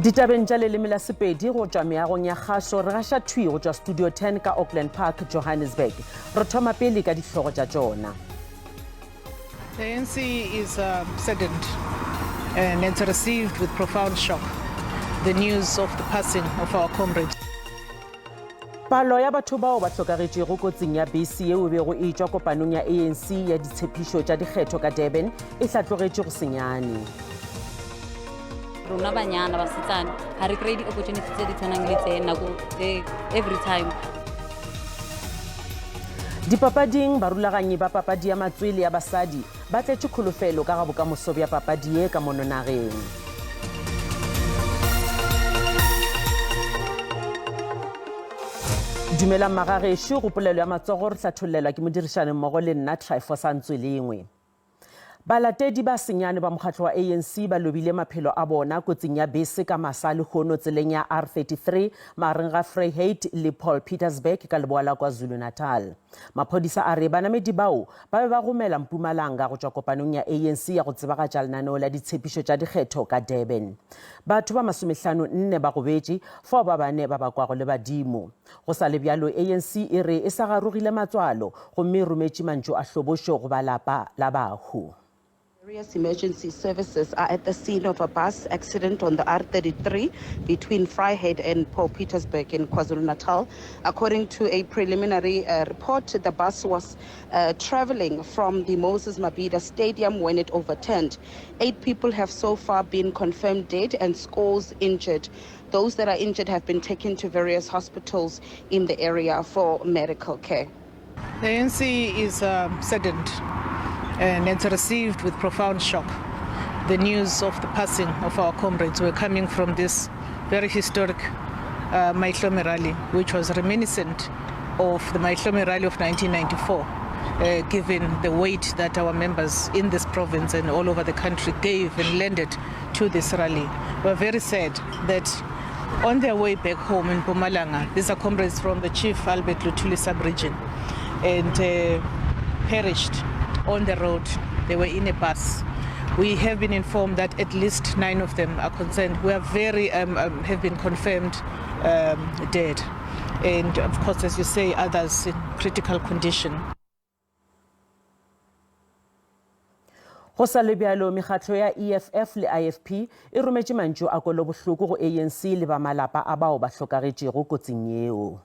Ditabeng tša leleme la Sepedi go tšwa meagong ya kgašo, re gaša thwi go tšwa Studio 10 ka Auckland Park, Johannesburg. Re thoma pele ka dihlogo tša tšona. The ANC is uh, saddened and it's received with profound shock the news of the passing of our comrade. Palo ya batho bao ba hlokagetšego kotsing ya bese yeo e bego e tšwa kopanong ya ANC ya ditshepišo tša dikgetho ka Durban e hlatlogetše go senyane. Rona banyana basetsana ga re kry-e di-opportunity tse di tshwanang le tse nako every time. Dipapading, barulaganyi ba papadi ya matswele ya basadi ba tletše kholofelo ka ga bokamoso bja papadi ye ka mono nageng. Dumelang magagešo, go polelo ya matsogo re hlathollelwa ke modirišane mmogo le nna Tryphosa Ntswelengwe. Balatedi ba senyane ba mokgatlo wa ANC ba lobile maphelo a bona kotsing ya bese ka masa lehono tseleng ya R33 magareng ga Vryheid le Paulpietersburg ka leboa la KwaZulu-Natal. Maphodisa a re banamedi bao ba be ba gomela Mpumalanga go tšwa kopanong ya ANC ya go tsebagatša lenaneo la ditshepišo tša dikgetho ka Durban. Batho ba masomehlano nne ba gobetše, fao ba bane ba bakwago le badimo. Go sa le bjalo, ANC e re e sa garogile matswalo gomme e rometše mantšu a hlobošo go ba lapa la bahu. Various emergency services are at the scene of a bus accident on the R33 between Vryheid and Paulpietersburg in KwaZulu-Natal. According to a preliminary uh, report, the bus was uh, traveling from the Moses Mabhida Stadium when it overturned. Eight people have so far been confirmed dead and scores injured. Those that are injured have been taken to various hospitals in the area for medical care. The ANC is um, saddened and it's received with profound shock the news of the passing of our comrades who were coming from this very historic uh, Maihlome rally, which was reminiscent of the Maihlome rally of 1994, uh, given the weight that our members in this province and all over the country gave and lended to this rally. We're very sad that on their way back home in Mpumalanga, these are comrades from the Chief Albert Luthuli sub-region and uh, perished on the road. They were in a bus. We have been informed that at least nine of them are concerned. We are very, um, um, have been confirmed um, dead. And of course, as you say, others in critical condition. Go sa le bjalo, mekgatlo ya EFF le IFP e rometše mantšu a kwelobohloko go ANC le ba malapa a bao ba hlokagetšego kotsing yeo.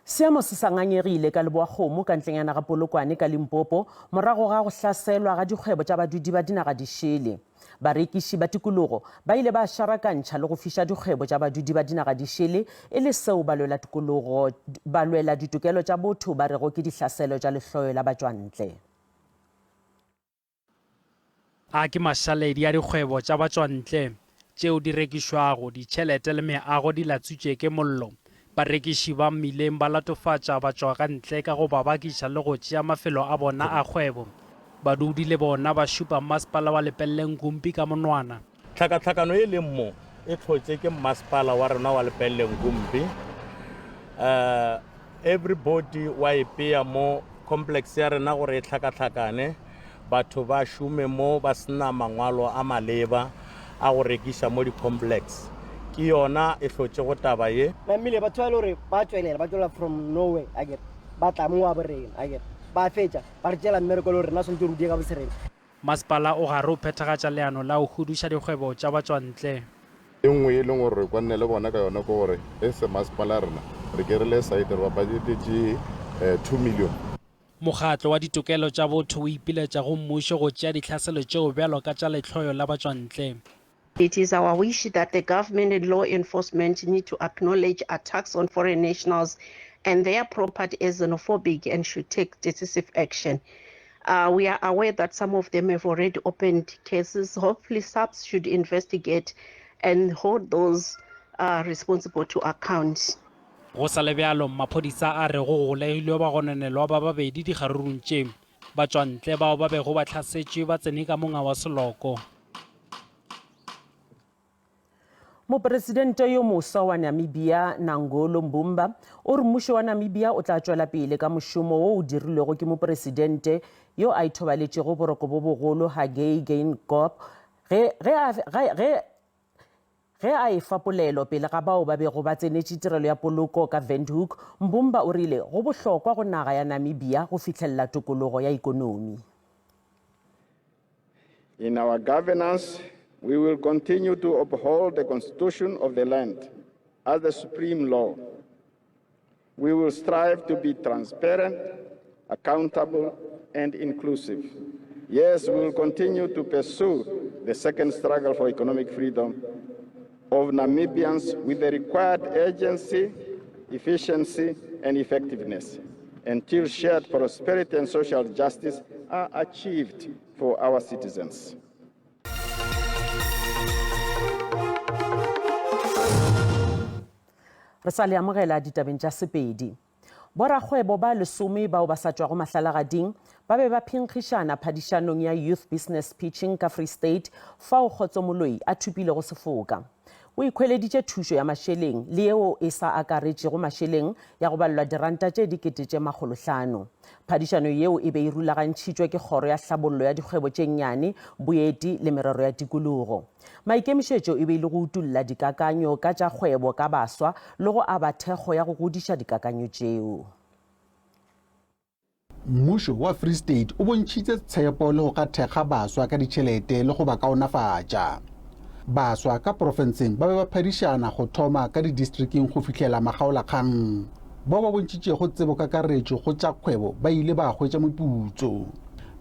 Seemo se sa ngangegile ka Leboakgomo ka ntlenyana ga Polokwane ka Limpopo morago ga go hlaselwa ga dikgwebo tša badudi ba dinaga dišele. Barekiši ba tikologo ba ile ba šarakantšha le go fiša dikgwebo tša badudi ba dinaga di šele e le seo balwelatikologo, balwela ditokelo tša botho ba rego ke dihlaselo tša lehloyo la batšwantle. A ke mašaledi a dikgwebo tša batšwantle tšeo di rekišwago, ditšhelete le meago di latswitše ke mollo. Barekiši ba mmileng ba latofatša batšwakantle ka go ba bakiša le go tšea mafelo a bona a kgwebo. Badudi le bona ba šupa Mmasepala wa Lepelle-Nkumpi ka monwana. Tlhakatlhakano e leng mo e hlotše ke mmasepala wa rena wa Lepelle-Nkumpi. Everybody wa ipea mo complex ya rena gore e hlakahlakane, batho ba šome mo ba se na mangwalo a maleba a go rekiša mo di-complex. Ke yona e hlotšego taba ye. Namile batho ba e le gore ba tšwelela, ba tšwelela from nowhere akere, ba tla mo wa borena akere, ba fetša ba re tšeela mmereko e le gore rena swanetše re o die ka boserena. Masepala o gare o phethagatša leano la go huduša dikgwebo tša batšwantle. E nngwe e leng gore re kwanne le bona ka yona ke gore e se masepala rena re ke re le site re ba budgetetše 2 million. Mokgatlo wa ditokelo tša botho o ipiletša go mmušo go tšea dihlaselo tšeo bjalo ka tša lehloyo la batšwantle. It is our wish that the government and law enforcement need to acknowledge attacks on foreign nationals and their property as xenophobic and should take decisive action. Uh, we are aware that some of them have already opened cases. Hopefully, SAPS should investigate and hold those uh, responsible to account. Go sa le bjalo, maphodisa a re go golegilwe bagononelwa ba babedi dikgarurung tše. Batšwantle bao ba bego ba hlasetšwe ba tsene ka monga wa seloko. Mopresidente yo moswa wa Namibia, Nangolo Mbumba, o re mmušo wa Namibia o tla tšwela pele ka mošomo wo o dirilwego ke mopresidente yo a ithobaletšego boroko bo bogolo Hage Geingob ge, ge, ge, ge. Ge a efa polelo pele ga bao ba bego ba tsenetše tirelo ya poloko ka Windhoek, Mbumba o rile go bohlokwa go naga ya Namibia go fihlelela tokologo ya ikonomi. In our governance, we will continue to uphold the constitution of the land as the supreme law. We will strive to be transparent, accountable, and inclusive. Yes, we will continue to pursue the second struggle for economic freedom of Namibians with the required urgency, efficiency, and effectiveness until shared prosperity and social justice are achieved for our citizens. Re sa le amogela ditabeng tša Sepedi. Borakgwebo ba lesome bao ba sa tšwago mahlalagading ba be ba phenkgišana phadišanong ya Youth Business Pitching ka Free State fao Kgotso Moloi a thupilego sefoka. O ikhweleditše thušo ya mašeleng le yeo e sa akaretšego mašeleng ya go balelwa diranta tše dikete tše makgolohlano. Phadišano yeo e be e rulagantšhitšwe ke Kgoro ya Hlabollo ya Dikgwebo tše Nnyane, Boeti le Merero ya Tikologo. Maikemišetšo e be e le go utolla dikakanyo ka tša kgwebo ka baswa le go aba thekgo ya go godiša dikakanyo tšeo. Mmušo wa Free State o bontšhitše tshepo le go ka thekga baswa ka ditšhelete le go ba kaonafatša. Baswa ka profenseng ba be ba phadišana go thoma ka didistriking go fihlela makgaolakgang. Bao ba bontšhitšego tsebokakaretšo go tša kgwebo ba ile ba hwetša meputso.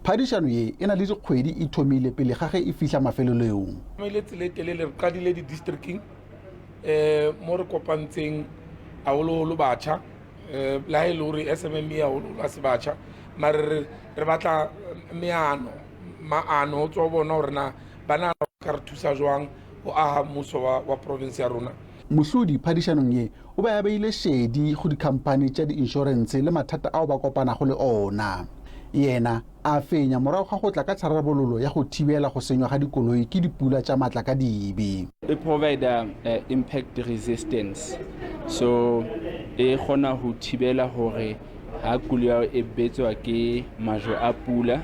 Phadišano ye e na le dikgwedi e thomile pele ga ge e fihla mafelelong. Tsamaile tsela e telele, re qadile di-districting um mo re kopantseng haholoholo batjha um le ha e le gore S_M_M_E haholoholo ha se batjha mare re re batla meano maano go tswa go bona gore na ba na ka re thusa jwang go aha mmuso wa wa province ya rona. Mohlodi phadišanong ye o be a beile šedi go dikhamphani tša diinšorense le mathata ao ba kopanago le ona. Yena a fenya morago ga go tla ka tsharabololo ya go thibela go senywa ga dikoloi ke dipula tša matlakadibe. E provider impact resistance so e kgona go thibela gore ha koloi ya e betswa ke majwe a pula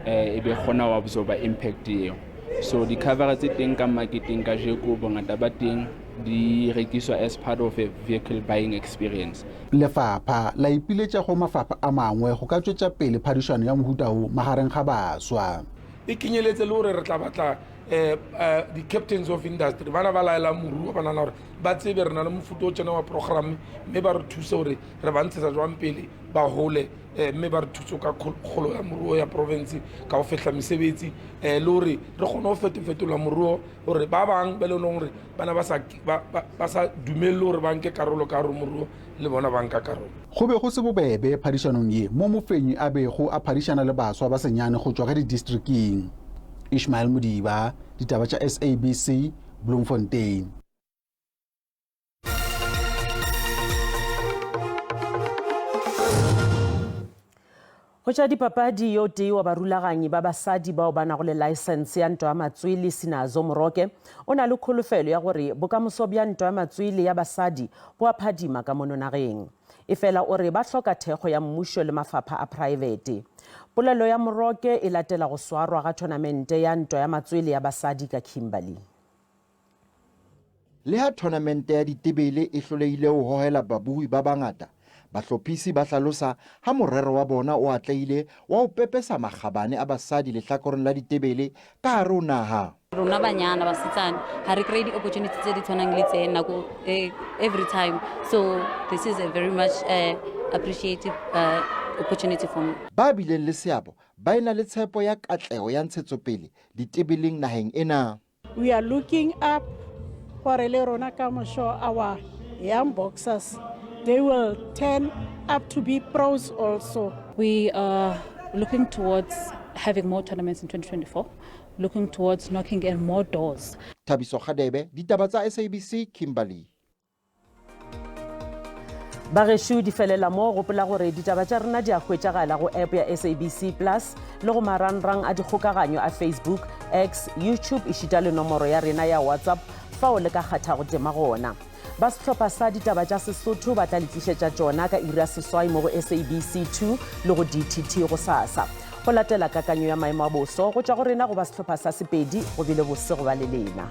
e be kgona go absorba impact eo. So di-cover tse teng ka marketeng kajeko bongata ba teng di rekiswa as part of a vehicle buying experience. Lefapha la ipiletša go mafapha a mangwe go ka tšwetša pele phadišano ya mohuta wo magareng ga baswa. E kenyeletse le gore re tla batla um di-captains of industry bana ba laelang moruo ba nana gore ba tsebe re na le mofuta o tšena wa programme mme ba re thuse gore re ba ntshetsa jwang pele ba gole um mme ba re thuse ka kgolo ya moruo ya province ka go fehla mesebetsi um le gore re kgone go fetofetola moruo gore ba bang ba e leng gore bana ba sa, ba, ba, ba sa dumelele gore ba nke karolo ka gare moruo le bona ba nka karolo. Go be go se bobebe phadišanong ye mo mofenyi a bego a phadišana le baswa ba senyane go tšwa ka didistriking. Ishmael Modiba, Ditaba tša SABC, Bloemfontein. Go tša dipapadi, yo tee wa barulaganyi ba basadi bao ba nago le laesense ya ntwa ya matswele, Sinazo Moroke, o na le kholofelo ya gore bokamoso bja ntwa ya matswele ya basadi bo a phadima ka mono nageng. Efela o re ba hloka thekgo ya mmušo le mafapha a praebete. Polelo ya Moroke e latela go swarwa ga thonamente ya ntwa ya matswele ya basadi ka Kimberley. Le ha thonamente ya ditebele e hlolehile ho hohela babohi ba bangata, bahlophisi ba hlalosa ha morero wa bona o atlehile wa ho pepesa makgabane a basadi lehlakoreng la ditebele ka hare ho naha. Rona banyana, basetsana, ha re kry-e di-opportunity tse di tshwanang le tse nako every time, so this is a very much appreciative opportunity for me. Ba bileng le seabo ba ena le tshepo ya katleho ya ntshetsopele ditebeleng naheng ena. We are looking up gore le rona ka moso our young boxers they will turn up to be pros also. We are looking towards having more tournaments in 2024, looking towards knocking in more doors. Thabiso Kgadebe, ditaba tsa SABC, Kimberley. Bagešo di felela mo, gopola gore ditaba tša rena di a hwetšagala go app ya SABC Plus le go marangrang a dikgokaganyo a Facebook, X, YouTube ešita le nomoro ya rena ya WhatsApp fao le ka kgathago tema gona. Ba sehlopha sa ditaba tša Sesotho ba tla le tlišetša tšona ka iri ya seswai mo go SABC 2 le go DTT gosasa. Go latela kakanyo ya maemo a boso go tšwa go rena go ba sehlopha sa Sepedi, go bile bose go ba le lena.